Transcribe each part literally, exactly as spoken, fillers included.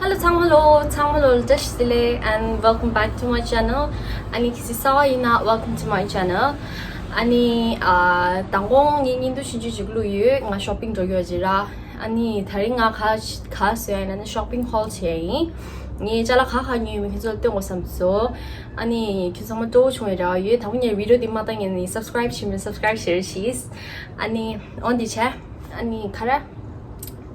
Hello ཚང་མ་ལོ། ཚང་མ་ལོ་བཀྲ་ཤིས་བདེ་ལེགས། And welcome back to my channel. ཨ་ནི་གལ་སྲིད་གསར་པ་ཡིན་ན། Welcome to my channel. ཨ་ནི་ཨ་མདང་དགོང་ངས་བརྙན་ཐུང་ཆུང་ཆུང་ཞིག་བླུགས་ཡོད། ང་shopping འགྲོ་གི་ཡོད་ཅེས་ར། ཨ་ནི་དེ་རིང་ང་ག་ག་བཟོས་ཡིན་ན་shopping haul བྱས་ཡིན། ངས་ཅ་ལག་ག་ག་ཉོས་ཡོད་མེད་ཁྱོད་ཚོ་ལ་སྟོན་དགོས་བསམ་སོང་། ཨ་ནི་ཁྱོད་ཚང་མ་སྤྲོ་བོ་བྱུང་བའི་རེ་བ་ཡོད། དང་པོ་ངས་video འདི་མ་བལྟས་ངས་ནི་subscribe བྱས་མིན་subscribe བྱེད་རོགས་གྱིས། ཨ་ནི་འོ་འདི་བྱས། ཨ་ནི་ག་རེ།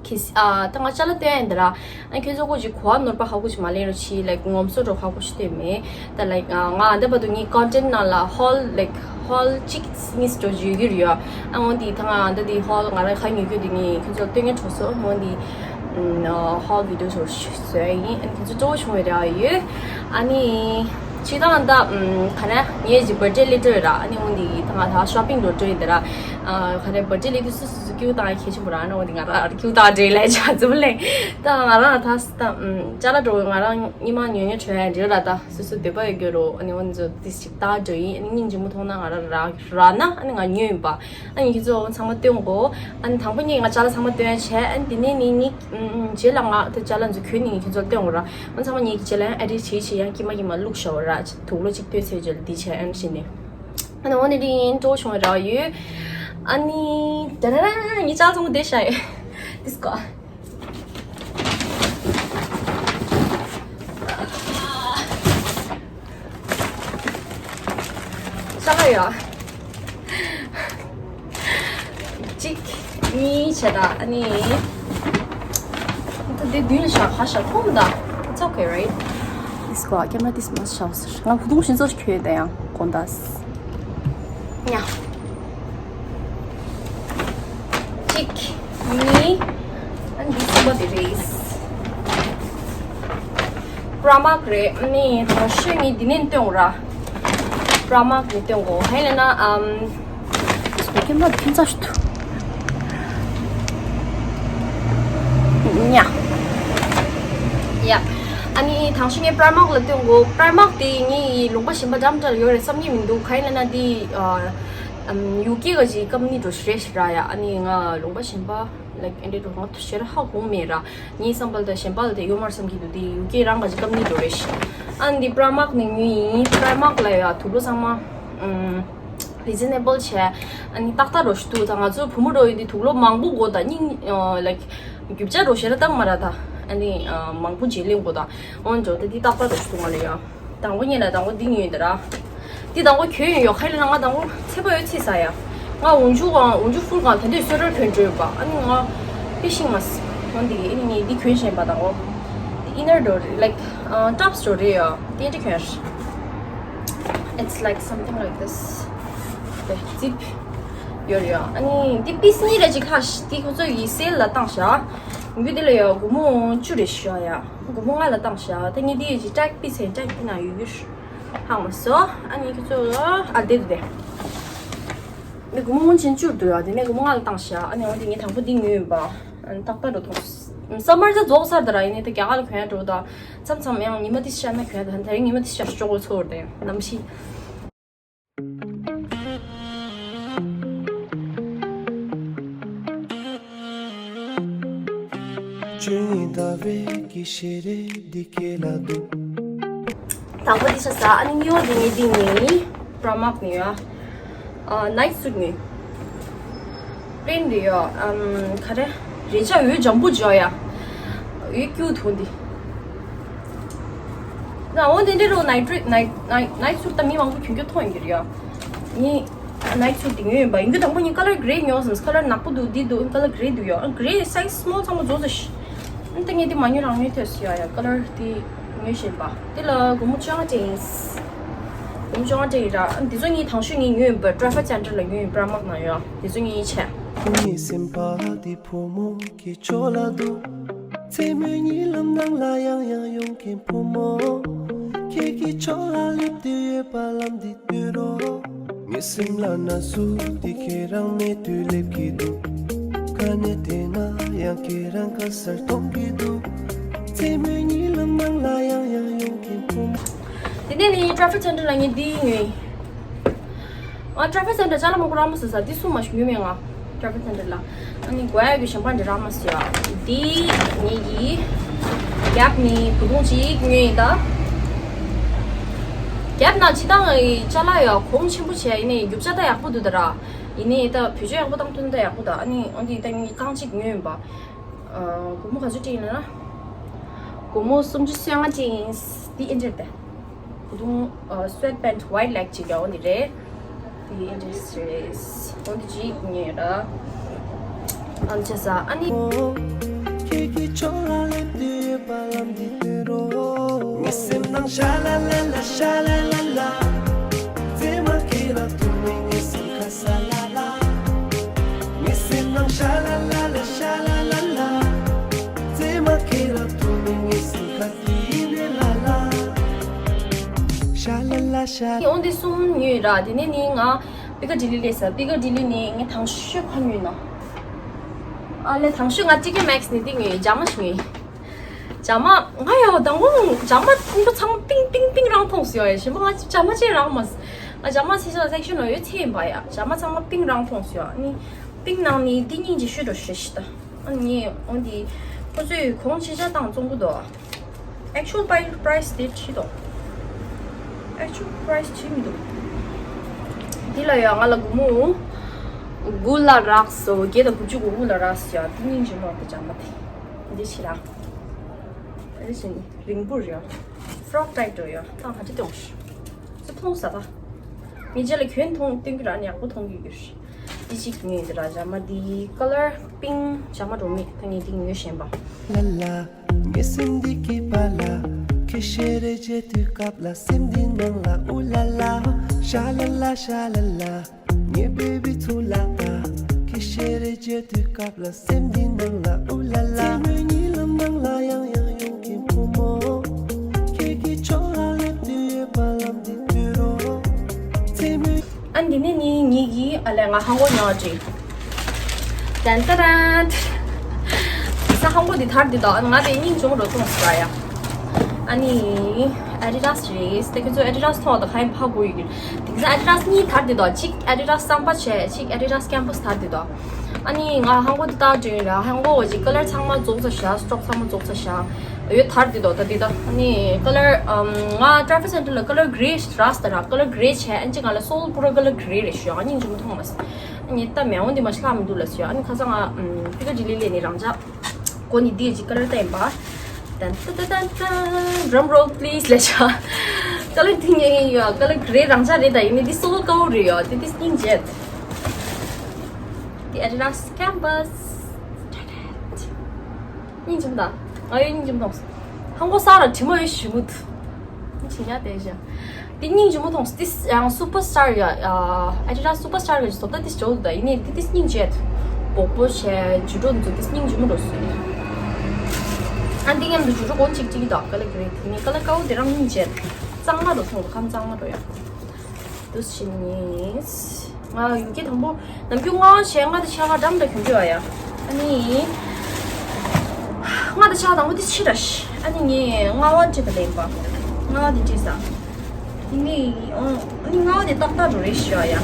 གལ་སྲིད་ཨ་ད་ང་ཅ་ལག་སྟོན་ཡིན་ད་ར། ཨ་ཁྱོད་ཚོ་ཀོ་ཅིག་གོ་བ་ནོར་པ་ཧ་གོ་ཅིག་མ་ལེན་རོགས་གྱིས། like ངོམ་སོ་འགྲོ་ཧ་གོ་ཅིག་སྟོན་མེད། ད་like ང་འདི་བར་དུ་ངའི་content ནང་ལ་haul like haul གཅིག་གཉིས་འགྲོ་རྒྱུ་ཡོད་ཀྱི་རེད་ཡ། ཨ་འོ་འདི་ད་ང་འདི་འདི་haul ང་རང་ག་ཉོ་རྒྱུ་འདི་ངས་ཁྱོད་ཚོ་ལ་སྟོན་ངེས་འགྲོ་སོང་། འོ་འདི་haul video ཚོ་བཟོས་ཡིན། ཨ་ཁྱོད་ཚོ་སྤྲོ་བོ་བྱུང་བའི་རེ་བ་ཡོད། ཨ་ནི་ཕྱི་ཐང་ད་ག་རེ་ངའི་གི་birthday སླེབས་འགྲོ་ཡོད་ར། ཨ་ནི་འོ་འདི་ད་ང་ད་shopping འགྲོ་འགྲོ་ཡིན་ད་ར། ཨ་ག་རེ་birthday སླེབས་དུས་སུ་སུ་སུ་སྐྱིད་པོ་བཏང་ཡ་གལ་ཆེན་པོ་ར། ཨ་ནི་འོ་འདི་ང་རང་སྐྱིད་པོ་བཏང་འདྲེ་ལས་བྱ་ཙམ་ལས། ད་ང་རང་ད་ད་ཅ་ལག་འགྲོ་ང་རང་སྔོན་མ་ཉོ་ཉོ་བྱོས་ཡ་འདྲེ་ར། ད་སོ་སོ་འདོད་པ་ཡོད་རྒྱུ་རོ། ཨ་ནི་འོ་འདི་ཚོ་ཏིས་ཅིག་ད་འགྲོ་ཡིན། ཨ་ནི་སྙིང་རྗེ་མོ་མཐོང་ན་ང་རང་ར་ར་ན། ཨ་ནི་ང་ཉོས་ཡིན་པ། ཨ་ནི་ཁྱེད་ཚོ་ཚང་མ་སྟོན་གོ། ཨ་ནི་དང་པོ་ཉིད་ང་ཅ་ལག་ཚང་མ་སྟོན་བྱས། ཨ་ནི་དེ་ནས་ནི་ནི་རྗེས་ལ་ང་དེ་ཅ་ལག་འཛུགས་གྱོན་ནི་ཁྱེད་ཚོ་སྟོན་གོ་ར། ཨ་ཚང་མ་ཉིད་ཀྱི་རྗེས་ལ་ཡང་edit བྱེད་བྱེད་ཡང་ཀྱི་མ་ཀྱི་མ་བླུགས་ཤོག་ར། དུག་ལོག་གཅིག་ལྟོས་ཚེ་རྗེས་ལ་འདི་བྱས། ཨ་ནི་བྱས་ནས་ཨ་ནི་འོ་ནི་རིང་སྤྲོ་བྱུང་བའི་ར་ཡོད། ཨ་ནི་ད་ར་ར་ངའི་ཅ་ལག་ཚང་མ་བསྡད་ཤག་ཡོད། This ཀོ། ཤ་ཡ། གཅིག་གཉིས་བྱས་ད། ཨ་ནི་ད་དེ་མདུན་ལ་བཞག་ག་བཞག་ཁོམ་ད། It's okay, right? This ཀོ་camera this must show ཟེར། ང་ཁུ་ཐུང་ཞིག་ཚོ་ཞིག་ཁྱོད་ད་ཡང་གོན་ད། ཉ། གཅིག་གཉིས། ཨ་ནི་འདི་གསུམ་པ་དེ་རེད། Primark རེད། ཨ་ནི་ད་ཤོད་ངས་འདི་ནས་སྟོན་གོ་ར། Primark ནས་སྟོན་གོ། ཧ་ལས་ན་ཨམ། སོ་ཀེམ་ར་ཕན་ཚ་ཞུ་ཐུ། ཉ། ཡ། ཨ་ནི་ད་ཤོད་ངས་Primark ལ་སྟོན་གོ། Primark དེ་ངའི་ལུང་པ་གཞན་པ་འདྲ་མི་འདྲ་ཡོད་རེད་བསམ་གྱི་མི་འདུག་ཧ་ལས་ན་འདི་ཨ། ཨམ། ཡུ་ཀེ་ག་ཅིག་ཀམ་ནི་འགྲོ་ཤི་རེད་ཤི་ར་ཡ། ཨ་ནི་ང་ལུང་པ་གཞན་པ་like ཨེ་འདྲེ་འགྲོ་ང་ཐུ་ཤེར་ཧ་གོ་མེད་ར། ངའི་བསམ་པ་ལ་ད་གཞན་པ་ལ་དེ་ཡོད་མ་རེད་བསམ་གྱི་འདུག་དེ་ཡུ་ཀེ་རང་ག་ཅིག་ཀམ་ནི་འགྲོ་རེད་ཤི། ཨ་ནི་འདི་Primark ནས་ཉོས་ཡིན། Primark ལ་ཡ་དུག་ལོག་ཚང་མ་ཨམ། reasonable བྱས། ཨ་ནི་ཏག་ཏག་འགྲོ་ཤི་འདུག་ད་ང་ཚོ་བུ་མོ་འགྲོ་ཡིན་དུས་དུག་ལོག་མང་པོ་དགོས་ད། སྙིང་like རྒྱུ་ཆ་འགྲོ་ཤེར་བཏང་མ་ར་ད། ཨ་ནི་མང་པོ་རྗེས་ལེན་དགོས་ད། འོན་ཀྱང་ད་འདི་ཏག་ཏག་འགྲོ་ཤི་འདུག་ང་ལ་ཡ། དང་པོ་ཉིད་ལ་དང་པོ་འདི་ཉོས་ཡིན་ད་ར། འདི་དང་པོ་གྱོན་ཡོད་ཡོད་ཁ་ལ་ང་དང་པོ་ཚད་པ་ཡོད་ཚིག་ཟ་ཡ། ང་འོན་ཆུ་གང་འོན་ཆུ་ཧྥུལ་གང་ད་འདོད་སོ་རར་གྱོན་འགྲོ་ཡོད་པ། ཨ་ནི་ང་པེ་ཤིང་མ་སི་ང་འདི་ཨ་ནི་ངས་འདི་གྱོན་བཞིན་པ་དང་པོ། འདི་inner འགྲོ་རེད། like tops འགྲོ་རེད་ཡ། དེ་འདྲ་གྱོན། It's like something like this. དེ་zip ཡོད་རེད་ཡ། ཨ་ནི་འདི་piece གཉིས་རེ་ཅིག་ཁ་ཤི་འདི་ཁོ་ཚོ་ཡི་sale ལ་བཏང་ཤག་འདི་འདི་ལ་ཡ་སྒོར་མོ་བཅུ་རེ་ཤོག་ཡ། སྒོར་མོ་ལྔ་ལ་བཏང་ཤག་ད་ངས་འདི་ཡི་ཅིག་tag piece ཡིན། tag འདི་ན་ཡོད་ཡོད། ཧང་མ་སོ། ཨ་ནི་ཁྱོད་ཚོ་ཨ་དེ་དེ་དེ། འདི་སྒོར་མོ་སྔོན་ཆེན་བཅུར་འདུག་ཡ། དེ་ནས་སྒོར་མོ་ལྔ་ལ་བཏང་ཤག་ཨ་ནི་འོ་དེ་ངས་དང་པོ་འདི་ཉོས་ཡིན་པ། ཨ་ནི་ཏག་ཏག་འགྲོ་ཐོངས། སམ་མར་ཚ་རྫོགས་ཚར་དེ་ར་ཡིན་ནི་ད་རྒྱ་གར་ལ་གྱོན་ཡ་འགྲོ་ད། མཚམས་མཚམས་ཡང་ཉི་མ་དེ་ཤར་ན་གྱོན་ཡ་ད། ད་རིང་ཉི་མ་དེ་ཤར་ཤོག་གོ་ཚོར་དེ་གནམ་གཤིས། དང་པོ་འདི་ཤ་ཟ། ཨ་ནི་གཉིས་པ་འདི་ངས་འདི་ཉོས་ཡིན། Primark ནས་ཡ། ཨ། night suit ནས། པེན་འདི་ཡ། ཨམ། ག་རེ། རེ་ཆ་འོད་འཇམ་པོ་འཇོག་ཡ། འོད་ཀྱུ་ཐུང་འདི། ན་འོ་དེ་འདྲ་རོ། night night night night suit ད་མི་མང་པོ་གྱོན་གྱོན་མཐོང་ཡོང་གི་རེད་ཡ། ངས་night suit དེ་ཉོས་ཡིན་པ། ཡིན་གྱི་དང་པོ་ངས་color grey ཉོས་སམ། color ནག་པོ་འདུག་འདི་འདུག color grey འདུག་ཡ། grey size small ཚང་མ་རྫོགས་ཟེར་ཤི། ཨ་ད་ངས་འདི་མ་ཉོས་རང་ཉོས་ཐོས་སི་ཡ་ཡ། color དེ་ཉོས་བཞིན་པ། དེ་ལ་སྒོར་མོ་བཅོ་ལྔ་སྤྲད་ཡིན། སྒོར་མོ་བཅོ་ལྔ་སྤྲད་ཡིན་ར། འདི་ཚོ་ངས་དང་ཤོས་ངས་ཉོས་ཡིན་པ། Travel Center ལ་ཉོས་ཡིན། Primark ནང་ཡོད། འདི་ཚོ་ངས་ཆད། ངའི་སེམས་པ་འདི་བུ་མོ་གི་ཕྱོགས་ལ་འདུག་མཚན་མོའི་གཉིད་ལམ་ནང་ལ་ཡང་ཡང་ཡོང་མཁན་བུ་མོ། ཁྱེད་ཀྱི་ཕྱོགས་ལ་སླེབས་དུས་ཡོད་པ་ལམ་འདི་སྟོན་རོགས། ངའི་སེམས་ལ་ན་ཟུག་འདི་ཁྱེད་རང་མེད་དུས་སླེབས་ཀྱི་འདུག་ག་ནས་བལྟས་ན་ཡང་ཁྱེད་རང་ག་སར་མཐོང་གི་འདུག་མཚན་མོའི་གཉིད་ལམ་ནང་ལ་ཡང་ཡང་ཡོང་མཁན་བུ་མོ། དེ་ནས་ནི་Travel Center ལ་ངས་འདི་ཉོས་ཡིན། ང་Travel Center ཅ་ལག་མང་པོ་རག་མ་སོང་ས། འདི་གསུམ་མ་ཞིག་ཉོས་མེད་ང་། Travel Center ལ། ཨ་ནི་དགོས་ཡ་གི་གཞན་པ་འདྲ་རག་མ་སོང་ཡ། འདི་ངེད་ཀྱི་ རྒྱབ་ནི་བུ་ཐུང་གཅིག་ཉོས་ཡིན་ད། རྒྱབ་ན་ཅི་ཏང་ཅ་ལག་ཡ་གོང་ཆེན་པོ་བྱས་ཡིན་ནི་རྒྱུ་ཆ་ད་ཡག་པོ་འདུག་ད་ར། ཡིན་ནི་ད་བེད་སྤྱོད་ཡག་པོ་བཏང་ཐུབ་ན་ད་ཡག་པོ་ད། ཨ་ནི་འོན་ཏེ་ད་ངས་རྐང་གཅིག་ཉོས་ཡིན་པ། སྒོར་མོ་ག་ཚོད་སྤྲད་ཡིན་ན། སྒོར་མོ་སུམ་ཅུ་སོ་ལྔ་ཅིག་ཡིན། འདི་ཨེ་འདྲ་ད། བུ་ཐུང་ཨ་སུ་ཝེད་པེན་ཝའིཊ་ལེག་ཅིག་ཡོད་འདི་རེད། འདི་ཨེ་འདྲ་རེད། འོ་འདི་ཅིག་ཉོས་ར། ཨ་ནི་ཆ་ས་ཨ་ནི། ཁྱེད་ཀྱི་ཕྱོགས་ལ་སླེབས་དུས་པ་ལམ་འདི་བསྟོད་རོགས། ངའི་སེམས་ནང་ཤ་ལ་ལ་ལ་ཤ་ལ་ལ་ལ། མཛེས་མ་ཁྱེད་ལ་ཐུག་ནས་ངའི་སེམས་ཁ་ས་ལ་ལ། ངའི་སེམས་ནང་ཤ་ལ་ལ་ལ་ཤ་ལ་ལ་ལ། མཛེས་མ་ཁྱེད་ལ་ཐུག་ནས་ངའི་སེམས་ཁ་དེ་ཡིན་ནས་ལ་ལ། ཤ་ལ་ལ་ཤ། འོ་འདི་གསུམ་ཉོས་ར། དེ་ནས་ནི་ང་པི་ཀ་ཌི་ལི་སླེབས་ས། པི་ཀ་ཌི་ལི་ནས་ངས་དང་ཤོས་ག་ཉོས་ན། ཨ་ལས་དང་ཤོས་ང་ཊི་ཀེ་མེག་སི་ནས་འདི་ཉོས། ཇ་མ་ཞིག་ཉོས། ཇ་མ་ང་ཡ་དང་པོ་ཇ་མ་ཕུང་པོ་ཚང་མ་པིང་པིང་པིང་རང་མཐོང་སོང་ཡ། ཞེ་མ་ང་ཇ་མ་ཅེ་རང་མ། ང་ཇ་མ་སི་ཤ་སེག་ཤན་ལ་ཡོད་ཚེ་ཡིན་པ་ཡ། ཇ་མ་ཚང་མ་པིང་རང་མཐོང་སོང་ཡ། ནི་པིང་ནང་ནི་འདི་སྙིང་རྗེ་ཤོས་འགྲོ་ཤེས་ཤི་ད། ཨ་ནི་འོ་འདི་ཁོ་ཚོས་གོང་ཆེ་ཆ་དང་བཙོང་གི་འདུག། Actual price དེ་བྲིས་འདུག། Actual price བྲིས་མི་འདུག། འདི་ལ་ཡ་ང་ལ་སྒོར་མོ་དགུ་ལ་རག་སོ། བརྒྱད་དང་དགུ་བཅུ་གོ་དགུ་ལ་རག་སོ་ཡ། འདི་སྙིང་རྗེ་མོ་དེ་ཇ་མ་དེ། འདི་ཕྱི་ར། ཨ་ནི་བཞིན་རིང་པོ་རེད། ཧྥ་རོག་ཊའིབ་འགྲོ་ཡོད། ད་ང་ཅི་སྟོན་ཤི། ཚུར་མཐོང་ས་ད། ངས་རྗེས་ལ་གྱོན་མཐོང་སྟོན་གྱི་ར་ནི་ཡག་པོ་མཐོང་གི་ཡོད་ཤི། འདི་གཅིག་ཉོས་འདི་ར། ཇ་མ་འདི་ཀ་ལར་པིང་ཇ་མ་འགྲོ་མི་ད་ངས་འདི་ཉོས་བཞིན་པ། ལ་ལ། ངའི་སེམས་འདི་སྐྱིད་པ་ལ། ཁྱེད་ཞལ་རས་མཇལ་དུས་སྐབས་ལ་སེམས་འདི་ནང་ལ་ཨུ་ལ་ལ། ཤ་ལ་ལ་ཤ་ལ་ལ། ངའི་བེ་བི་ཚུར་ལ་ལྟ། ཁྱེད་ཞལ་རས་མཇལ་དུས་སྐབས་ལ་སེམས་འདི་ནང་ལ་ཨུ་ལ་ལ། མཚན་མོའི་གཉིད་ལམ་ནང་ལ་ཡང་ཡང་ཡོང་གིན་བུ་མོ། ཁྱེད་ཀྱི་ཕྱོགས་ལ་སླེབས་དུས་ཡོད་པ་ལམ་འདི་བསྟོད་རོགས། མཚན་མོའི། ཨ་འདི་ནས་ནི་ངེད་ཀྱིས་ཨ་ལས་ང་ཧང་གོ་ཉོ་བ་བྲིས། ཏན་ཏ་རན། ས་ཧང་གོ་འདི་ཐར་འདི་དང་ང་དེ་སྙིང་རྗེ་མོ་འགྲོ་སོང་ཟེར་ཡ། ཨ་ནི་ཨ་ཌི་ཌཱས་རེད། དེ་ཁྱེད་ཚོ་ཨ་ཌི་ཌཱས་ཐོག་ད་ག་ཡིན་ཧ་གོ་ཡོད་ཀྱི། དེང་སང་ཨ་ཌི་ཌཱས་གཉིས་དར་དེ་དོ། གཅིག་ཨ་ཌི་ཌཱས་གསར་པ་བྱས། གཅིག་ཨ་ཌི་ཌཱས་ཀེམ་པས་དར་དེ་དོ། ཨ་ནི་ང་ཧང་གོ་དེ་ལྟ་དྲན་ཡོད་ར། ཧང་གོ་འོ་ཅིག་ཀ་ལར་ཚང་མ་རྫོགས་ཚར་ཤག། སི་ཊོག་ཚང་མ་རྫོགས་ཚར་ཤག། ཡོད་དར་དེ་དོ་ད་དེ་ད། ཨ་ནི་ཀ་ལར་ང་ཊ་ར་ཕིག་སེན་ཊར་ལ་ཀ་ལར་གྷེ་རེ་རག་སྟེ་ར། ཀ་ལར་གྷེ་རེ་བྱས། ཨ་ནི་ཅིག་ང་ལ་སོལ་པུ་ར་ཀ་ལར་གྷེ་རེ་རེད་ཞུ། ཨ་ནི་སྙིང་རྗེ་མོ་མཐོང་མ་སོང་། ཨ་ནི་ད་མེ་འོང་དེ་མ་ཤི་ལྷག་མི་འདུག་ལ་ཞུ། ཨ་ནི་ཁ་སང་ང་པི་ཀ་ཌི་ལི་ལ་ནི་རང་འཇགས། གོ་ནི་འདི་ཅིག་ཀ་ལར་བསྟན་པ། ཏན་ཏན་ཏན་ཏན། Drum roll please ལས་བྱ། ཀ་ལར་འདི་ངའི་ཡོད། ཀ་ལར་གྷེ་རེ་རང་འཇགས་རེད། ད་ཡིན་ནི་འདི་སོལ་དཀར་པོ་རེད་ཡོད། འདི་འདི་སྙིང་རྗེ། འདི་ཨ་ཌི་ཌཱས་ཀེམ་པས། སྙིང་རྗེ་མོ་ད། ང་ཡོད་སྙིང་རྗེ་མོ་མཐོང་སོང་། ཧང་གོ་ས་ར་དྲི་མ་ཡོད་ཞུ་མུ་ཐུ། ཅི་ཉ་དེ་བཞག། དེ་སྙིང་རྗེ་མོ་མཐོང་སོང་། དེ་ཡང་སུ་པར་སི་ཊར་ཡ། ཨ་ཌི་ཌཱས་སུ་པར་སི་ཊར་གི་བཟོ་ལྟ་དེ་ཇོ་དུ་ད་ཡིན་ནི་དེ་དེ་སྙིང་རྗེ། སྦོག་པོ་བྱས་ཇུ་ཏོ་འཛུགས་དེ་སྙིང་རྗེ་མོ་འགྲོ་སོང་། ཨ་འདི་མཉམ་དུ་ཇུ་ཏོ་གོན་གཅིག་གཅིག་དང་ཀ་ལར་གྷེ་རེ་དེ་ནི་ཀ་ལར་དཀར་པོ་དེ་རང་སྙིང་རྗེ། གཙང་མ་འགྲོ་མཐོང་ཁམས་གཙང་མ་འགྲོ་ཡ། དུ་ཕྱིན་ནི། ང་ཡུལ་གྱི་དང་པོ་ནམ་རྒྱུན་ལྔ་བ་བྱས། ལྔ་དང་ཕྱེད་ཀ་འགྲམ་དང་གྱོན་གྱི་བ་ཡ། ཨ་ནི། ལྔ་དང་ཕྱེད་ཀ་དང་པོ་དེ་ཕྱི་ར་ཤི། ཨ་ནི་ངས་ལྔ་བ་བྲིས་པ་ལེན་པ། ལྔ་བ་དེ་བྲིས་ས། དེ་ནི་ཨོ། ཨ་ནི་ལྔ་བ་དེ་ཏག་ཏག་འགྲོ་རེད་ཤི་བ་ཡ།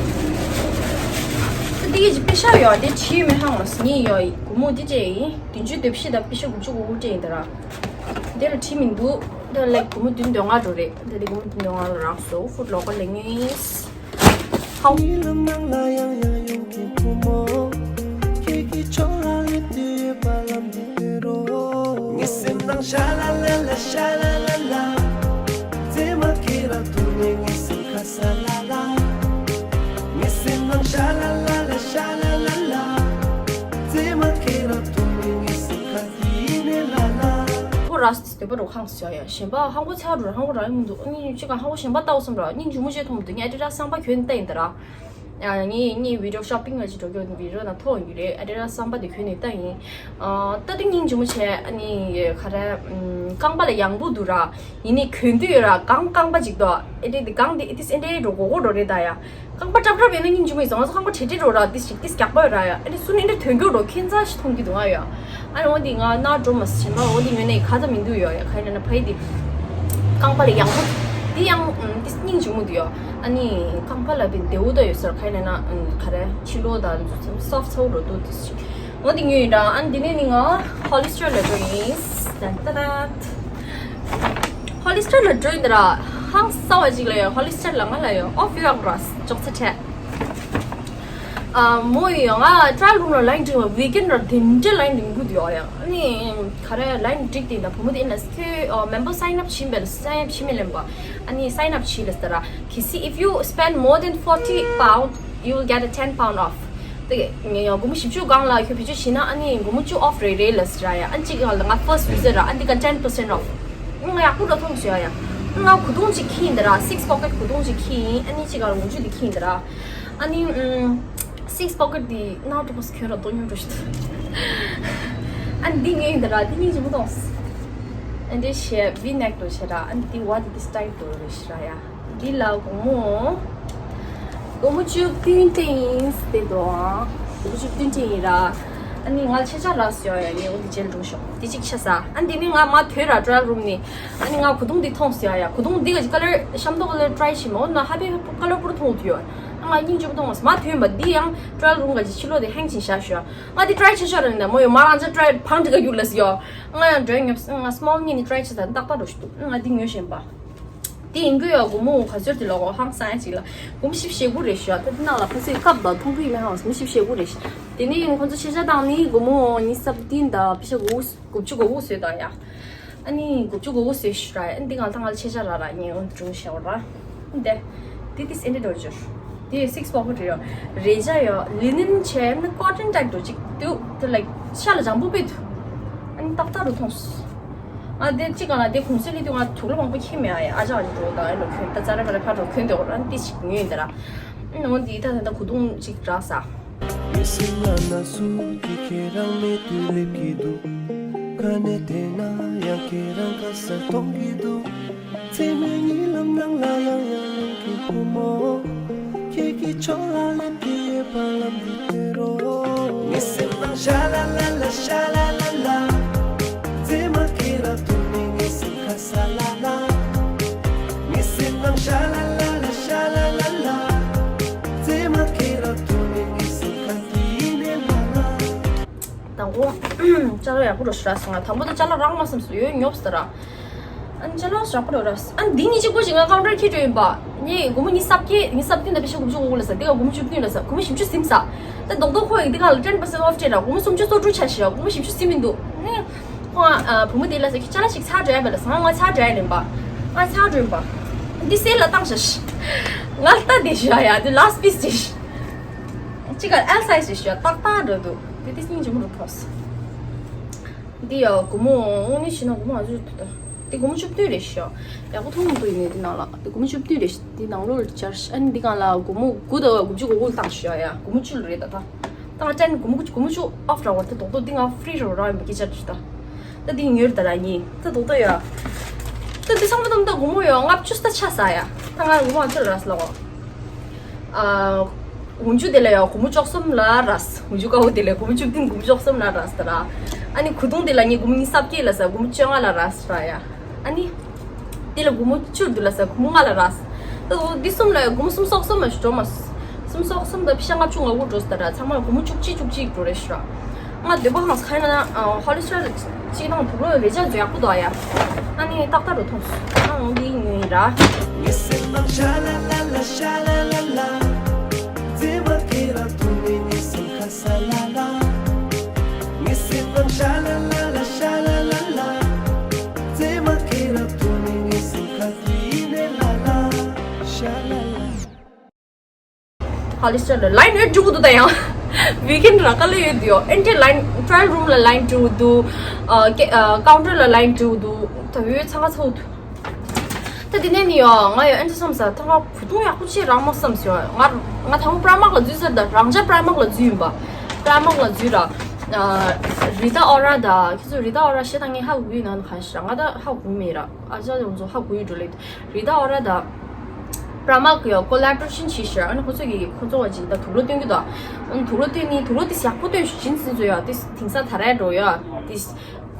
ད་དེ་གི་ཅི་པེ་ཤ་ཡོད་དེ་བྲིས་མི་ཧང་མ་སི་ངས་ཡོད་ཡི་སྒོར་མོ་དེ་སྤྲད་ཡིན། བདུན་ཅུ་དོན་བཞི་དང་པེ་ཤ་དགུ་བཅུ་གོ་དགུ་སྤྲད་ཡིན་ད་ར། དེ་ལ་བྲིས་མི་འདུག། དེ་ལ་སྒོར་མོ་བདུན་དོན་ལྔ་འགྲོ་རེད། དེ་དེ་སྒོར་མོ་བདུན་དོན་ལྔ་ལ་རག་སོ། ཧྥུཊ་ལོ་ཀར་ལེན་ངེས། ཧའོ། ངའི་ལམ་ནང་ལ་ཡང་ཡང་ཡོང་གིན་བུ་མོ། ཁྱེད་ཀྱི་ཕྱོགས་ལ་སླེབས་དུས་ཡོད་པ་ལམ་འདི་བསྟོད་རོགས། ངའི་སེམས་ནང་ཤ་ལ་ལ་ལ་ཤ་ལ་ལ་ལ། མཛེས་མ་ཁྱེད་རང་ཐུག་ནས་ངའི་སེམས་ཁ་ས་ལ་ལ། ངའི་སེམས་ནང་ཤ་ལ་ལ་ལ་ཤ་ལ་ལ་ལ། མཛེས་མ་ཁྱེད་རང་ཐུག་ནས་ངའི་སེམས་ཁ་དེ་ཡིན་ནས་ལ་ལ། ཁོ་ར་སྟོད་པ་རུ་ཁང་ཟེར་ཡ། གཞན་པ་ཧང་གོ་ཚ་རུ་ཧང་གོ་རང་ཡིན་མི་འདུག། ཨ་ནི་ཅི་ག་ཧང་གོ་གཞན་པ་ལྟ་བསམ་ར་སྙིང་རྗེ་མོ་ཅིག་མཐོང་མི་འདུག། ངས་ཨ་ཌི་ཌཱས་གསར་པ་གྱོན་ནས་ལྟ་ཡིན་ད་ར། ཨ་ངས་ངས་བི་ཌི་ཡོ་ཤོ་པིང་ལ་ཅིག་འགྲོ་གི་ཡོད། བི་ཌི་ཡོ་ནང་ཐོག་ཡོད་རེད། ཨ་ཌི་ཌཱས་གསར་པ་དེ་གྱོན་ནས་ལྟ་ཡིན། ཨ་ལྟ་དུས་སྙིང་རྗེ་མོ་བྱས། ཨ་ནི་ག་རེ་རྐང་པ་ལ་ཡང་པོ་འདུག་ར། ཡིན་ནའི་གྱོན་དུས་ཡོད་ར་གང་རྐང་པ་ཅིག་དོ། ཨེ་འདྲེ་འདི་གང་འདི་ཨེ་ཏིས་ཨེ་འདྲེ་འགྲོ་གོ་གོ་འགྲོ་རེད་ད་ཡ། རྐང་པ་ཀྲབ་ཀྲབ་ཡིན་ན་སྙིང་རྗེ་མོ་ཡིན་ཙང་། ང་ཚོ་རྐང་པ་བྲེལ་བྲེལ་འགྲོ་ར། དེ་ཞིག་དེ་རྒྱགས་པ་ཡོད་ར་ཡ། ཨ་ནི་སུ་ནི་འདྲ་དོན་འགྱུར་འགྲོ་ཁྱེད་ཚ་ཞིག་མཐོང་གི་འདུག་ང་ཡ། ཨ་ནི་འོ་འདི་ང་ན་འགྲོ་མ་སི་ཆེན་པ་འོ་འདི་ངོས་ནས་ག་ད་མི་འདུག་ཡོ་ཡ། ག་ཡིན་ན་ཕ་ཡི་དེ་རྐང་པ་ལ་ཡང་པོ་དེ་ཡང་དེ་སྙིང་རྗེ་མོ་འདུག་ཡོ། ཨ་ནི་རྐང་པ་ལ་བི་དེའུ་ད་ཡོད་སར་ག་ཡིན་ན་ག་རེ་ཕྱི་ལོ་ད་སོབ་ཚའོ་འགྲོ་འདུག་དེ་ཞིག་འོ་འདི་ཉོས་ཡིན་ར། ཨ་ནི་འདི་ནས་ནི་ང་ཧོ་ལི་སི་ཊར་ལ་འགྲོ་ཡིན། ཏན་ཏན་ཏན། ཧོ་ལི་སི་ཊར་ལ་འགྲོ་ཡིན་ད་ར། ཧང་སང་བ་ཅིག་ལ་ཡོད། ཧོ་ལི་སི་ཊར་ལ་ང་ལ་ཡོད། ཨོ་ཕི་ཝག་ར་ཅོག་ཚ་ཁྲེ། ཨ་མོ་ཡོད། ང་ཊ་ར་ཡལ་རུམ་ལ་ལའིན་འགྲིག་པ། ཝིག་ཨེན་ཌི་ར་དེ་འདྲ་ལའིན་འགྲིག་གི་འདུག་ཡ། ཨ་ནི་ག་རེ་ལའིན་འགྲིག་དེ་ད་བུ་མོ་དེ་ཡིན་ན་ཁྱོད་མེམ་བར་སའིན་ཨབ་བྱིན་པས། སའིན་ཨབ་བྱིན་མི་ལེན་པ། ཨ་ནི་སའིན་ཨབ་བྱིན་ལ་ཟེར་ར། ཁི་སི། If you spend more than forty pound, you will get a ten pound off. དེ་ངས་ཡང་སྒོར་མོ་བཞི་བཅུ་སྒང་ལ་ཁྱོད་བེད་སྤྱོད་བྱས་ན་ཨ་ནི་སྒོར་མོ་བཅུ་ཨོཕ་རེ་རེ་ལ་ཟེར་ཡ། ཨ་ནི་གཅིག་སྒང་ལ་ང་ཕར་སི་ཊི་ཡུ་ཛར་ར། ཨ་ནི་ག་ཊེན་པར་སེན་ཊི་ཨོཕ། ང་ཡག་པོ་འདྲ་མཐོང་སོང་ཡ། ང་ཁུ་ཏུང་གཅིག་ཁྱེར་ཡིན་ད་ར། སིགས་པོ་ཀེཊ་ཁུ་ཏུང་གཅིག་ཁྱེར་ཡིན། ཨ་ནི་གཅིག་སྒང་ལ་ངུ་ཆུ་དེ་ཁྱེར་ཡིན་ད་ར། ཨ་ནི་ཨམ། སིགས་པོ་ཀེཊ་དེ་ནང་འགྲོ་མ་སོང་། ཁྱོད་ར་རྡོ་ཉོ་འགྲོ་ཞིག་ཨ་ནི་འདི་ཉོས་ཡིན་ད་ར། འདི་སྙིང་རྗེ་མོ་མཐོང་སོང་། ཨ་འདི་བྱས་ཝི་ནེག་འགྲོ་བྱས་ར། ཨ་ནི་འདི་བ་དེ་འདི་སི་ཊལ་འགྲོ་རེད་ཤི་ར་ཡ། འདི་ལ་སྒོར་མོ། སྒོར་མོ་བཅུ་བདུན་སྟེར་ཡིན་ཟེར་འདུག་ཨང་། སྒོར་མོ་བཅུ་བདུན་སྟེར་ཡིན་ར། ཨ་ནི་ང་ལ་ཆེ་ཆ་རག་སོང་ཡ། ངས་འོ་འདི་རྗེས་ལ་འགྲོ་ཤོག་འདི་གཅིག་ཆ་ས། ཨ་ནི་འདི་ནི་ང་མ་ཐོན་ར་ཊ་ར་ཡལ་རུམ་ནས། ཨ་ནི་ང་ཁུ་ཏུང་འདི་མཐོང་སོང་ཡ། ཁུ་ཏུང་འདི་ག་ཅིག་ཀ་ལར་ཤམ་ཐོག་ཀ་ལར་ཊ་རའི་བྱས་མ། འོ་ན་ཧ་པེ་ཀ་ལར་པུར་མཐོང་འདུག་ཡ། ཨ་ང་སྙིང་རྗེ་མོ་མཐོང་སོང་། མ་ཐོན་པ་འདི་ཡང་ཊ་ར་ཡལ་རུམ་ག་ཅིག་ཕྱི་ལོགས་དེ་ཧེང་ཅིག་བཞག་ཤོག་ང་འདི་ཊ་རའི་བྱེད་ཤོག་ར་ནི་ད་མོ་ཡོད་མ། རང་ཅག་ཊ་རའི་བང་ཅིག་ག་རྒྱུག་ལ་སི་ཡོ། ང་ཡང་འགྲོ་ངེས། ང་སི་མོལ་གཉིས་ནི་ཊ་རའི་བྱེད་ས་ཏག་ཏག་འགྲོ་ཞིག་འདུག་ང་འདི་ཉོས་བཞིན་པ། དེ་ཡིན་དགོས་ཡ། སྒོར་མོ་ག་ཚོད་དེ་ལ་གོ་ཧང་སང་ཡ་ཅིག་ལ། སྒོར་མོ་བཞི་བཅུ་ཞེ་དགུ་རེད་ཤག་ད་དེ་ནང་ལ་ཁོ་ཚོས་ཁབ་དང་ཐུང་ཐུང་མེད་ཧང་། སྒོར་མོ་བཞི་བཅུ་ཞེ་དགུ་རེད་ཤག་དེ་ནས་ཡིན་ཁོ་ཚོ་ཤེས་བྱ་བཏང་ནི་སྒོར་མོ་ཉི་ཤུ་རྩ་བདུན་དང་པེ་ཤ་དགུ་དགུ་བཅུ་གོ་དགུ་བཟོས་དང་ཡ། ཨ་ནི་དགུ་བཅུ་གོ་དགུ་བཟོས་ཤག་ར། ཨ་ནི་འདི་གང་ལྟར་ང་ལ་ཆེ་ཆ་རག་ར། ངས་འོ་འདི་བྱས་ཤག་ར། འདི་འདི་དེ་སེན་ཊི་འགྲོ་ཅོར། དེ་སིགས་པོ་ཀེཊ་རེད་ཡ། རེད་ཤག་ཡ། ལི་ནན་བྱས་ནི་ཀོ་ཊོན་ཊའིབ་འགྲོ་ཅིག་འདུག་དེ་ལའིག་ཤ་ལ་འཇམ་པོ་དཔེ་འདུག་ཨ་ནི་ཏག་ཏག་རུ་མཐོང་སོང་། ཨ་དེ་གཅིག་ག་ན་དེ་གུང་སེང་སླེབས་དུས་ང་དུག་ལོག་མང་པོ་ཁྱེར་མེད་ཨ་ཡ། ཨ་ཅག་ཨ་ཅག་འགྲོ་དང་ཨེ་ལོ་གྱོན། ད་ཙ་ར་ཕ་ར་ཕར་འགྲོ་གྱོན་དེ་འོ་ར་འདི་ཞིག་ཉོས་ཡིན་ད་ར། ཨ་འོ་འདི་ད་ད་ད་གུ་དུང་ཅིག་རག་ས། མི་སེམས་ལ་ན་ཟུག་གི་ཁྱེད་རང་མེད་དུས་སླེབས་ཀྱི་འདུག་ག་ནས་བལྟས་ན་ཡང་ཁྱེད་རང་ག་ས་མཐོང་གི་འདུག་མཚན་མོའི་གཉིད་ལམ་ནང་ལ་ཡང་ཡང་ལེན་གྱི་བུ་མོ། ཁྱེད་ཀྱི་ཕྱོགས་ལ་སླེབས་ཀྱི་ཡོད་པ་ལམ་འདི་བསྟན་རོགས། ངའི་སེམས་ནང་ཤ་ལ་ལ་ལ་ཤ་ལ་ལ་ལ། མཛེས་མ་ཁྱེད་ལ་ཐུག་ནས་ངའི་སེམས་ཁ་ས་ལ་ལ། ངའི་སེམས་ནང་ཤ་ལ་ལ་ལ་ཤ་ལ་ལ་ལ། མཛེས་མ་ཁྱེད་ལ་ཐུག་ནས་ངའི་སེམས་ཁ་དུ་ཡིན་ནས་ལ་ལ། དང་པོ། ཅ་ལག་ཡག་པོ་རོ་ཤི་ར་སོང་ང་། དང་པོ་དེ་ཅ་ལག་རག་མ་བསམ་སོང་། ཡོད་ཉོབ་སྟེ་ར། ཨ་ནི་ཅ་ལག་ཞག་པོ་རེད་ར། ཨ་ནི་འདི་གཉིས་གཅིག་པོ་ཞིག་ང་ཀའུན་ཊར་འཁྱེར་འགྲོ་ཡིན་པ། ངས་སྒོར་མོ་ཉི་ཤུ་རྩ་བརྒྱད་ཉི་ཤུ་རྩ་བདུན་དང་པེ་ཤ་དགུ་བཅུ་གོ་དགུ་ལ་ཟ། འདི་ག་སྒོར་མོ་བཅུ་བདུན་ལ་ཟ། སྒོར་མོ་བཞི་བཅུ་ཟིན་ས། ད་རྡོག་རྡོག་ཁོ་ཡིས་འདི་ག་ལ་ཊེན་པར་སེན་ཊི་ཨོཕ་སྤྲད་ར། སྒོར་མོ་སུམ་ཅུ་སོ་དྲུག་ཆགས་ཤག་སྒོར་མོ་བཞི་བཅུ་ཟིན་མི་འདུག་ནི་ཁོང་ཨ་བུ་མོ་དེ་ལ་ཟ། ཁྱོད་ཅ་ལག་ཞིག་ཚར་འགྲོ་ཡ་བས་ལ་ཟ། ང་ཚར་འགྲོ་ཡ་ལེན་པ། ང་ཚར་འགྲོ་ཡིན་པ། འདི་སེལ་ལ་བཏང་ཤག་ང་ལྟ་དེ་ཞུ་ཡ། འདི་ལཱ་སི་ཊི་པིས་དེ་ཞུ། གཅིག་ག་ཨེལ་སའི་ཛི་ཞུ་ཡ། ཏག་ཏག་འགྲོ་འདུག་དེ་དེ་སྙིང་རྗེ་མོ་རུ་ཐོགས། འདི་ཡ་སྒོར་མོ་དངོས་གནས་བྱས་ན་སྒོར་མོ་ཨ་ཟུར་དུ་ད། འདི་སྒོར་མོ་བཅུ་བདུན་རེད་ཤག་ཡག་པོ་མཐོང་མི་འདུག་ཡིན་ནའི་འདི་ནང་ལ་འདི་སྒོར་མོ་བཅུ་བདུན་རེད་ཤག་འདི་ནང་ལོགས་ལ་སྦྱར་ཤག་ཨ་ནི་འདི་སྒང་ལ་སྒོར་མོ་དགུ་དང་དགུ་བཅུ་གོ་དགུ་བཏང་ཤག་ཡ། སྒོར་མོ་བཅུ་ལ་རེད་ད་ད། ད་ང་སྤྲད་ནས་སྒོར་མོ་དགུ་བཅུ་སྒོར་མོ་བཅུ་ཨོཕ་རག་པ་དེ་རྡོག་རྡོག་འདི་ང་ཧྥི་རི་རོ་རག་ཡིན་པ་སྐད་ཆ་རེད་ད། ད་འདི་ཉོས་རེད་ད་ར་ཡིན། ད་རྡོག་རྡོག་ཡ། ད་འདི་ཚང་མ་ད་ད་སྒོར་མོ་ཡ་ལྔ་བཅུ་ཙམ་ཆགས་ས་ཡ། ད་ང་སྒོར་མོ་ཨ་ཅོ་ར་སླ་བ། ཨ། འོག་འཇུག་དེ་ལ་ཡང་སྒོར་མོ་བཅུ་གསུམ་ལ་རག་སོང་། འོག་འཇུག་དཀར་པོ་དེ་ལ་སྒོར་མོ་བཅུ་བདུན་སྒོར་མོ་བཅུ་གསུམ་ལ་རག་སོང་ར། ཨ་ནི་གོས་ཐུང་དེ་ལ་ངས་སྒོར་མོ་ཉི་ཤུ་རྩ་བརྒྱད་ལ་ཟ། སྒོར་མོ་བཅོ་ལྔ་ལ་རག་སོང་ར་ཡ། ཨ་ནི། དེ་ལ་སྒོར་མོ་བཅུ་དྲུག་ལ་ཟ། སྒོར་མོ་ལྔ་ལ་རག་སོང་། ད་འདི་གསུམ་ལ་ཡང་སྒོར་མོ་སུམ་སོ་གསུམ་ལ་འགྲོ་མ་སོང་། སུམ་སོ་གསུམ་དང་པེ་ཤ་ལྔ་བཅུ་ང་དགུ་འགྲོ་སོང་ད་ར། ཚང་མ་སྒོར་མོ་བཅུ་གཅིག་བཅུ་གཅིག་འགྲོ་རེད་ཤག་ང་འདོད་པ་ཧང་སང་ཁ་ན་ཧོ་ལི་སི་ཊར་གཅིག་དང་དུག་ལོག་རེ་ཆ་ཚོ་ཡག་པོ་འདུག་ཡ། ཨ་ནི་ཏག་ཏག་རུ་མཐོང་སོང་། ཨ་འོང་འདི་ཉོས་ཡིན་ར། ངའི་སེམས་ནང་ཤ་ལ་ལ་ལ་ཤ་ལ་ལ་ལ། མཛེས་མ་ཁྱེད་ལ་ཐུག་ནས་ངའི་སེམས་ཁ་ས་ལ་ལ། ངའི་སེམས་ནང་ཤ་ལ་ལ་ལ་ཤ་ལ་ལ་ལ། མཛེས་མ་ཁྱེད་ལ་ཐུག་ནས་ངའི་སེམས་ཁ་དུ་ཡིན་ནས་ལ་ལ། ཤ་ལ་ལ། ཧོ་ལི་སི་ཊར་ལ་ལའིན་ཡོད་འགྲོ་གི་འདུག་ད་ཡང་། ཝིག་ཨེན་ཌི་ར་ཀ་ལ་ཡོད་འདུག་ཡོ། ཨེ་འདྲའི་ལའིན། ཊ་ར་ཡལ་རུམ་ལ་ལའིན་འགྲོ་གི་འདུག་ཨ་ཀེ་ཨ་ཀའུན་ཊར་ལ་ལའིན་འགྲོ་གི་འདུག་ད་ཡོད་ཚང་ཁ་ཚོགས་འདུག་ད་དེ་ནས་ནི་ཡོ། ང་ཡོ་ཨེ་འདྲ་བསམ་ས། ད་ང་གོས་ཐུང་ཡག་པོ་ཅིག་རག་མ་བསམ་སོང་། ང་ང་དང་པོ་པྲ་མག་ལ་འཛུལ་ཟེར། ད་རང་ཅག་པྲ་མག་ལ་འཛུལ་ཡིན་པ། པྲ་མག་ལ་འཛུལ་ར། ཨ་རི་ཏཱ་ཨོ་ར་ད། ཁྱེད་ཚོ་རི་ཏཱ་ཨོ་ར་ཤེས་ད། ངས་ཧ་གོ་གི་ཡོད་ན་ག་ཤེས་ར། ང་ད་ཧ་གོ་མེད་ར། ཨ་ཅག་ཡོངས་ཚོ་ཧ་གོ་ཡོད་འགྲོ་ལེ། རི་ཏཱ་ཨོ་ར་ད། པྲ་མག་གི་ཀོ་ལ་བོ་རེ་ཤན་བྱས་ཤག་ཨ་ནི་ཁོ་ཚོ་གིས་ཁོ་ཚོ་བ་ཅིག་ད་དུག་ལོག་སྟོན་གྱི་འདུག་ཨ་ནི་དུག་ལོག་སྟོན་ནི་དུག་ལོག་དེ་ཡག་པོ་སྟོན་ཤག་ཇིན་སི་ཚོ་ཡ། དེ་དེང་སང་དར་ཡ་འགྲོ་ཡ། དེ་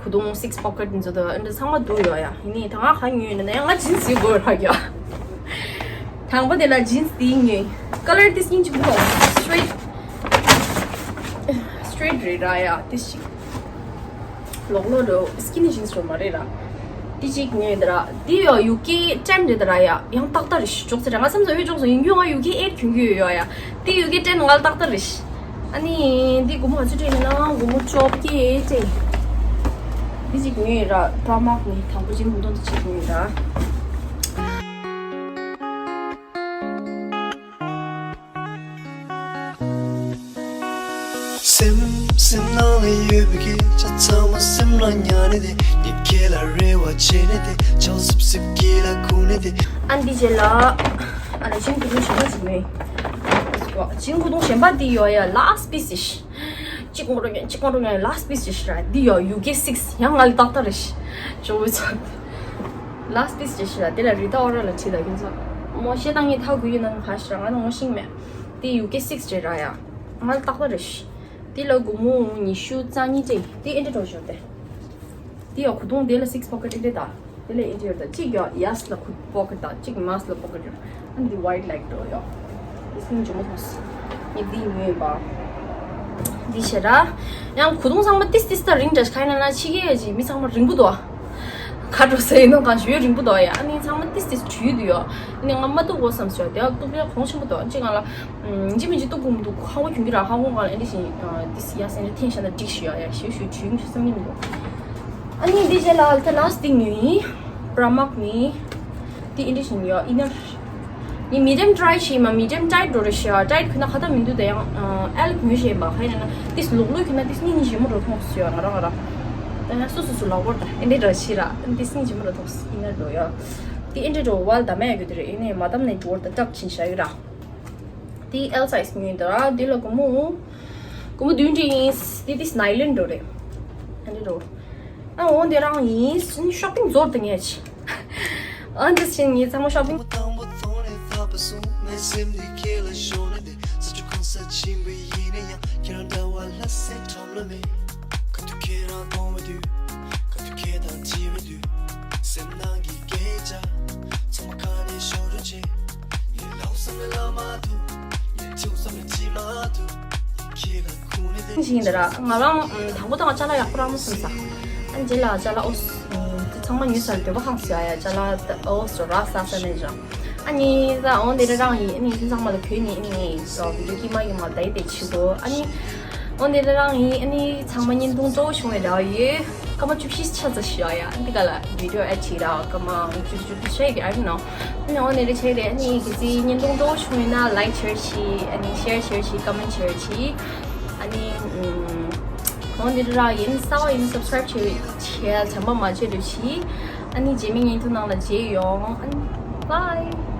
གོས་ཐུང་སིགས་པོ་ཀེཊ་ཚོ་ད་ཨ་འདྲ་ཚང་མ་འདུག་ཡོ་ཡ། ཡིན་ནའི་ད་ང་ག་ཉོས་ཡིན་ན་ཡང་ང་ཇིན་སི་དགོས་རག་ཡ། དང་པོ་དེ་ལ་ཇིན་སི་དེ་ཉོས། ཀ་ལར་དེ་སྙིང་རྗེ་པོ་འདུག་སི་ཊི་རེ་ཊི། སི་ straight རེད་ར་ཡ། དེ་ཞིག་ལོག་ལོག་རོ་skinny jeans རོ་མ་རེད་ར། དེ་ཅིག་ངས་འདི་ར་དེ་ཡོ་ཡུ་ཀེ་ཊེན་རེད་ར་ཡ། ཡང་ཏག་ཏག་རེད་ཤི་ཅོག་ཙེ་ར། ང་བསམ་ཚོ་ཡོད་ཅོག་ཙེ་ཡིན་རྒྱུ་ང་ཡུ་ཀེ་ཨེར་གྱོན་གྱི་ཡོད་ཡོ་ཡ། དེ་ཡུ་ཀེ་ཊེན་ང་ཏག་ཏག་རེད་ཤི། ཨ་ནི་འདི་སྒོར་མོ་ག་ཚོད་སྤྲད་ཡིན་ན་སྒོར་མོ་བཅོ་བརྒྱད་སྤྲད། འདི་ཅིག་ངས་ར་པྲ་མག་ནི་དང་པོ་ཅིག་མུ་ཏོ་འདི་ཅིག་ངས་ར། སེམས་སེམས་ནང་ལ་ཡོད་པའི་སྐད་ཆ་ཚང་མ་སེམས་ལ་ཉར་ནས་དེ། ཉིད་ཁྱེད་ལ་རེ་བ་བྱེད་ནས་དེ། ཆང་སིབ་སིབ་ཀྱི་ལ་ཁུག་ནས་དེ། ཨ་འདི་རྗེས་ལ་ཨ་ལ་ཅིན་ཁུ་ཏུང་གཞན་པ་ཞིག་མེད། ཅིན་ཁུ་ཏུང་གཞན་པ་འདི་ཡོད་ཡ། last piece་ཞིག་གཅིག་ངོ་རོ་ཉན་གཅིག་ངོ་རོ་ཉན། last piece་ཞིག་ར། འདི་ཡོད་ཡུ་ཀེ་སིགས་ཡང་ང་ལ་ཏག་ཏག་རེད་ཤི། ཇོ་བོ་ཚོ། last piece་ཞིག་ར། དེ་ལ་རི་ཏ་ཨོ་ར་ལ་བྲིས་ད་ཁྱོད་ཚོ། མོ་ཤེས་དང་ངས་ཐག་གུ་ཡོད་ན་ཁ་ཤི་ར། ང་ལ་ངོ་ཤེས་མེད། དེ་ཡུ་ཀེ་སིགས་རེད་ར་ཡ། ང་ལ་ཏག་ཏག་རེད་ཤི། དེ་ལ་སྒོར་མོ་ཉི་ཤུ་རྩ་གཉིས་སྤྲད། དེ་ཨེ་འདྲ་འགྲོ་ཞོར་དེ། དེ་ཡང་གོ་ཐུང་དེ་ལ་six pocket་ཨེ་འདྲ་ད། དེ་ལ་ཨེ་འདྲ་ཡོད་ད། གཅིག་ཡང་ཡས་ལ་གོ་pocket་ད། གཅིག་མས་ལ་pocket་ཡོད། ཨ་འདི་white like་འགྲོ་ཡོད། དེ་སྙིང་རྗེ་མོ་ཐོངས། ངས་འདི་ཉོས་པ། འདི་བྱེད་ར། ཡང་གོ་ཐུང་ཚང་མ་ཏིས་ཏིས་ད་རིང་འདྲ་ཁ་ཡིན་ན་ཕྱི་རྒྱལ་གྱི་མི་ཚང་མ་རིང་པོ་འདུག་ཨ། ག་འགྲོ་ས་ཡིན་ནོ་གང་ཞུ་ཡོད་རིང་པོ་འདུག་ཡ། ཨ་ནི་ཚང་མ་ཏིས་ཏིས་འགྲུལ་འདུག་ཡོད། ཨ་ནི་ང་མ་གཏུག་གོ་བསམ་སོང་། དེ་གཏུག་ཡ་གོང་ཆེན་པོ་འདུག་གཅིག་ང་ལ། ཨམ། ཇི་མི་ཇི་གཏུག་གོ་མི་འདུག་ཧ་གོ་གྱོན་གྱི་ར། ཧ་གོ་ང་ལ་ཨེ་འདྲ་ཞིག་ཏིས་ཡ་སེ་འདྲ་ཐེན་ཤ་ན་འགྲིག་ཤི་ཡོད་ཡ། ཞུ་ཞུ་འགྲུལ་འགྲོ་བསམ་གྱི་མི་འདུག་ཨ་ནི་འདི་རྗེས་ལ་ད་last་thing་ཡིན། པྲ་མག་ནི། འདི་ཨེ་འདྲ་ཞིག་ཡོད་ཨི་ནར། ནི་medium dry་ཞིག་མ་medium tight་འགྲོ་རེ་ཤི་ཡ། tight་གྱོན་ན་ཁ་ཏ་མི་འདུག་ད་ཡང་ཨེལ་གྱོན་ཤེས་པ་ཁ་ཡིན་ན་ཏིས་ལུག་ལུག་གྱོན་ན་ཏིས་སྙིང་རྗེ་མོ་འགྲོ་མཐོང་སོང་ཡ། ང་རང་ང་རང་། ད་ཡང་སོ་སོ་སོ་ལག་པར་ད་ཨེ་འདྲ་འདྲ་ཞིག་ར། ཏིས་སྙིང་རྗེ་མོ་འགྲོ་མཐོང་སོང་ཨི་ནར་འགྲོ་ཡ། འདི་ཨེ་འདྲ་འགྲོ་བ་ལ་ད་མེད་གྱོད་དེ་རེད། ཨེ་ནས་མ་དམ་ནས་འགྲོ་བར་ད་སྐྲག་ཕྱིན་ཤ་ཡོད་ར། དེ་L size་ཉོས་འདི་ར། དེ་ལ་སྒོར་མོ། སྒོར་མོ་བདུན་ཅིག་ཡིན། དེ་དེ་nylon་འགྲོ་རེད། ཨ་འདི་འགྲོ། ཨ་འོ་འདི་རང་ཡིན། shopping་ཛོར་དེ་ངས་ཆེ། ཨ་འདི་ཕྱིན་ངས་ཚང་མ་shopping། དང་པོ་ཐོག་ནས་ཚ་པ་སོང་། ངའི་སེམས་འདི་ཁྱེད་ལ་ཤོར་ནས་བསྡད། ས་ཆུ་གང་སར་ཕྱིན་པ་ཡིན་ན་ཡང་། ཁྱེད་རང་འདྲ་བ་ལ་སེམས་ཁྲོམ་ལ་མེད། ག་དུས་ཁྱེད་རང་མཐོང་བའི་དུས། ག་དུས་ཁྱེད་དང་འཕྱད་པའི་དུས། སེམས་ནང་གི་སྐད་ཆ་ཚང་མ་ག་ནས་ཤོར་རུ་ཆེ། ངས་ལབ་བསམ་ནས་ལབ་མ་ཐུབ། ངས་བྱེད་བསམ་ནས་བྱེད་མ་ཐུབ། ངས་ཁྱེད་ལ་ཁུངས་ནས་དེ་ཞིག་ཡིན་ད་ར། ང་རང་དང་པོ་དང་ཅ་ལག་ཡག་པོ་རག་མ་སོང་ས། ཨ་རྗེས་ལ་ཅ་ལག་ཨོ་སི་ཚང་མ་ཉོས་ཚར། འདོད་པ་ཁེངས་སོང་ཡ། ཅ་ལག་ཨོ་སི་རག་ས་ས་ནས་ཅང་། ཨ་ནི་ད་འོ་འདི་འདྲ་རང་ཡིན། ཨ་ནི་ཚང་མ་ལ་གུས་ནས་ཨ་ནི་བི་ཌིའོ་དཀྱིལ་མ་ཡིན་མ་ད་ཡི་དེ་བྱེད་དགོས། ཨ་ནི་འོ་འདི་འདྲ་རང་ཡིན། ཨ་ནི་ཚང་མ་བརྙན་ཐུང་གཙོ་བོ་བྱུང་བའི་ཟླ་བ་ཡོད། སྐར་མ་བཅུ་བཞི་ཆ་ཙམ་ཞིག་ཡོད་ཡ། འདི་ག་ལ་བི་ཌིའོ་ཨེ་ཌི་བྱེད་ར། སྐར་མ་བཅུ་བཅུ་བཅུ་ཆ་ཡི་གི་ཨ་རི་ནོ། ཨ་ནི་འོ་འདི་འདྲ་བྱས་རེད། ཨ་ནི་གལ་སྲིད་བརྙན་ཐུང་གཙོ་བོ་བྱུང་ཡོད་ན་like་བྱེད་ཤིག་ཨ་ནི་share་བྱེད་ཤིག comment་བྱེད་ཤིག་ཨ་ནི་འོ་འདི་འདྲ་རང་ཡིན། གསར་པ་ཡིན་subscribe་བྱེད་བྱེད་ཡ་བྱམས་པ་མ་བརྗེད་རོགས་གྱིས། ཨ་ནི་རྗེས་མའི་བརྙན་ཐུང་ནང་ལ་མཇལ་ཡོང་། ཨ་ནི་bye།